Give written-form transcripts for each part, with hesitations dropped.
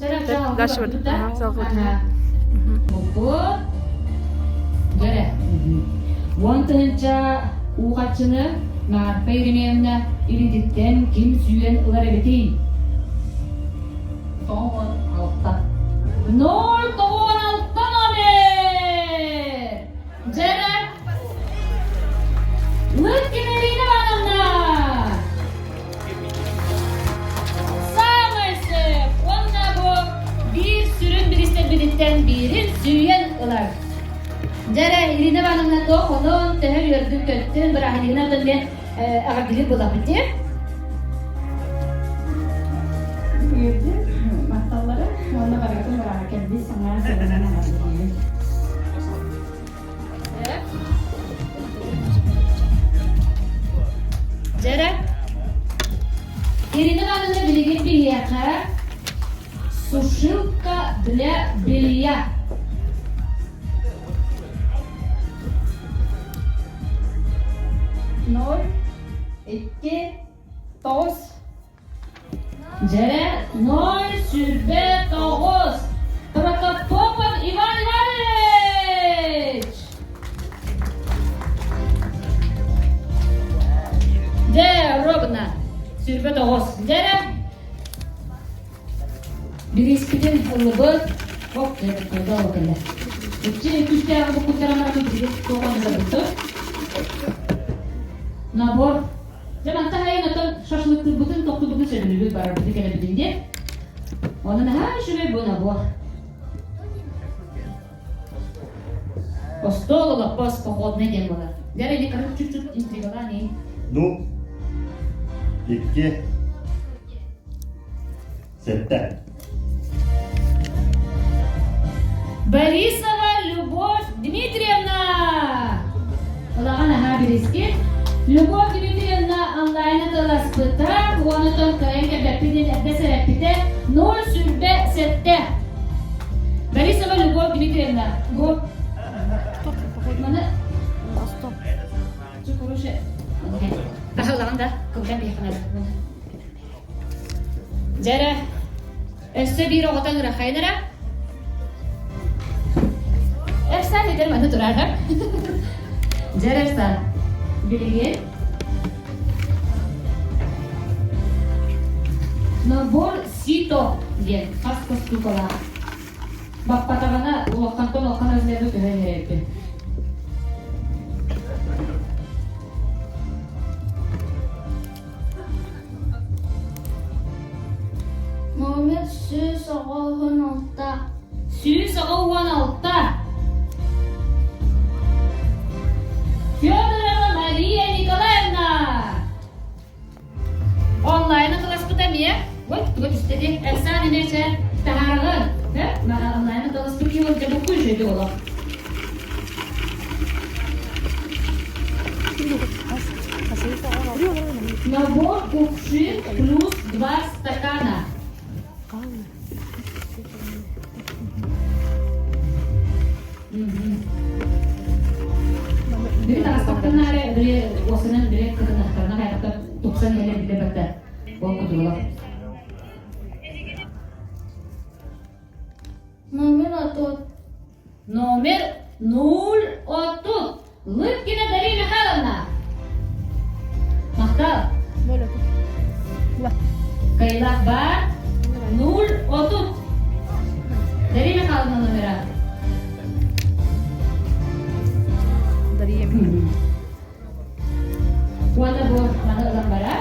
Дальше вот. Ага, салгыы. Бу Дьэрэ. 10 000 уу харчыны Марфа Еремеевна илиититтэн ким сүүйэн ылар эбитий? 96. 096 номер! Дьэрэ. Лыткина Ирина Ивановна! Саамай сөп уонна бу биир сүрүн бириистэрбититтэн биирин сүүйэн ылар. Дьэ эрэ, Ирина Ивановна туох онон төһө үөрдүн-көттүн, бырааһынньыгынан оттон мен эҕэрдэлиир буоллахпыт дии. Үөрдүм, махталлары уонна барыгытын бараара кэлбит саҥа сылынан эҕэрдэлиибин. Дьэрэ, Ирина Ивановна билигин биһиэхэ сушилка для белья. Ноль, икки, тоҕус. Дьэрэ, 0,29. Протопопов Иван Иванович! Дьэ, ровно. 29. Дьэрэ, бирииспитин ыллыбыт. Оп, дьэ, куда ол кэллэ. Иччи күүстээҕи буккуттаран баран билигин туох оннуга Набор Дьэ мантан айан оттон шашлыктыырбытын, тохтуубутун сөбүлүүбүт, барарбытын кэлэбитин диэн. Онон наһаа үчүгэй бу набор. Остуол олоппос походный диэн буолар. Дьэ или короче чуть-чуть интригалаан и. Ну, икки, сэттэ. Борисова Любовь Дмитриевна! Улахан аһаа бириски. Любовь Дмитриевна онлайн атыласпыта, уонутон кыайан кэлбэппитин эрдэ сэрэппитэ 0,27. Борисова Любовь Дмитриевна, бу маны короче, Тахалаҕын да, кылган биһиэхэ Дьэ эрэ, өссө биир оҕото ыҥыраххайын эрэ. Эрсан этэр манна турар. Дьэ эрэ, Эрсан, билигин набор сито диэн хас костуукалаах. Баппатаҕына улахантан улахан размерга көһөн иһэр Номер 196. 196. Федорова Мария Николаевна! Онлайн атыласпыта эмиэ. Ой, туга түстэ дии. Эрсан эмиэ таһаарҕын. Онлайн атыласпыт киһи ол дьэ үчүгэй олох. Набор кувшин плюс два стакана. Били таҕыстахтарына били уосанан били кытынахтарына хайдахта тупсан иһэлэр билэ барда. Ол кутурула. Номер отут. Номер 030. Лыткина Дарья Михайловна. Махтал. Кайлах бар 030. Дарья Михайловна номера. Дарья Михайловна. Уонна бу маны ылан барар.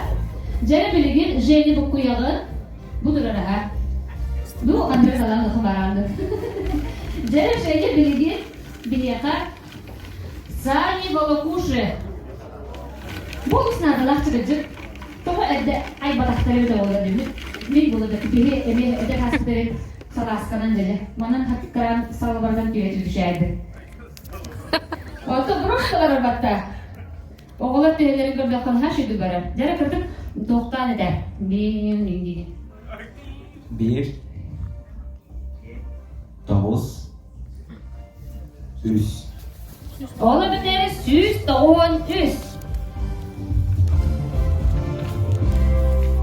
Дьэ билигин Женя буккуйаҕын бу турар аха. Ну, Андрей салаан лыхы бараанды. Дьэ Женя билигин биһиэхэ Сани Волокуши. Бу олус наадалаах чыгыдьык. Тоҕо эрдэ айбатахтара эбитэ буолла дии. Мин була да киһи эмиэ эдэр хаастары салаасканан дьэлэ. Манан хаттаан салыбардан түһэ түһүшээди. Ото просто барарбатта. Оҕолор төһөлөрүн көрдөххө наһаа үчүгэй барар. Дьэ кырдык туохтаан этэр. Биир Биир, тоҕус, үс. Ол эбэтэр 193.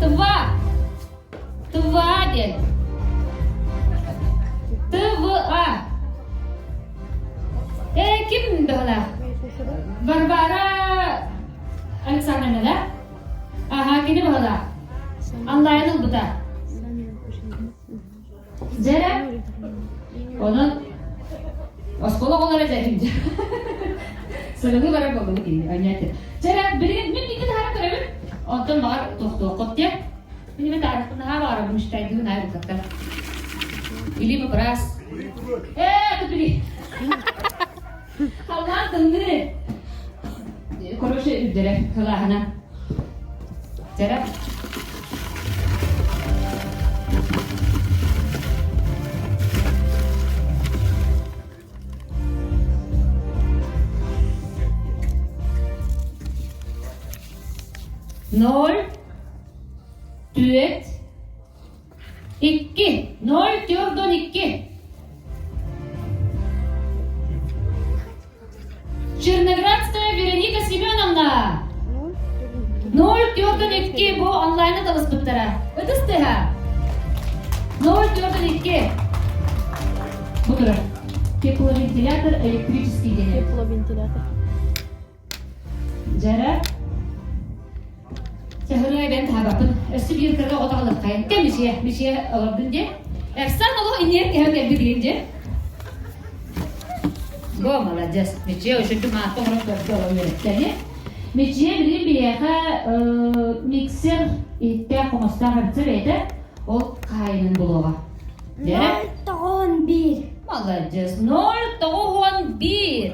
Два. Два диэн. баһылаа. Варвара Александровна да? Аха, кини баһылаа. Онлайн ылбыта. Дьэрэ, онон оскуола оҕолоро дьэ Сырыгы барар буоллубут дии, онньооту. Дьэрэ, билигин мин миигин таһааран көрөбүн. Онтон баҕар тохтуоххут диэн. Мин эмэ таарыхпын наһаа баҕарабын, мечтайдыыбын аайы букаттар. Или быраас. Ээ, тут били. Халлаан тымныы. Короче, үрдэрэ, кылааһынан. Дьэрэ. Ноль, түөрт, икки, ноль, төрдөн икки. Черноградская Вероника Семеновна! 042 бу онлайна таласпыттара. Ытыс тыаһа. 042. Бу турар. Тепловентилятор электрический диэн. Тепловентилятор. Дьара. Чаһырыай бэм таһабаппын. Өссө биир кырга отаҕалыххайын. Кэм мичиэ, мичиэ олордун дьэ. Эрсан олох иниэр кэһэн кэлбит диэн дьэ. Го, молодец. Мичиэ өшүнтү маатта оҥорон көрдө олор үөрэттэ. Мичиэ билигин биһиэхэ миксер иһиттээх хомустаах эбитсэ бэйэтэ ол хаайынан булуоҕа. Дьэ? 0,91. Молодец. 0,91.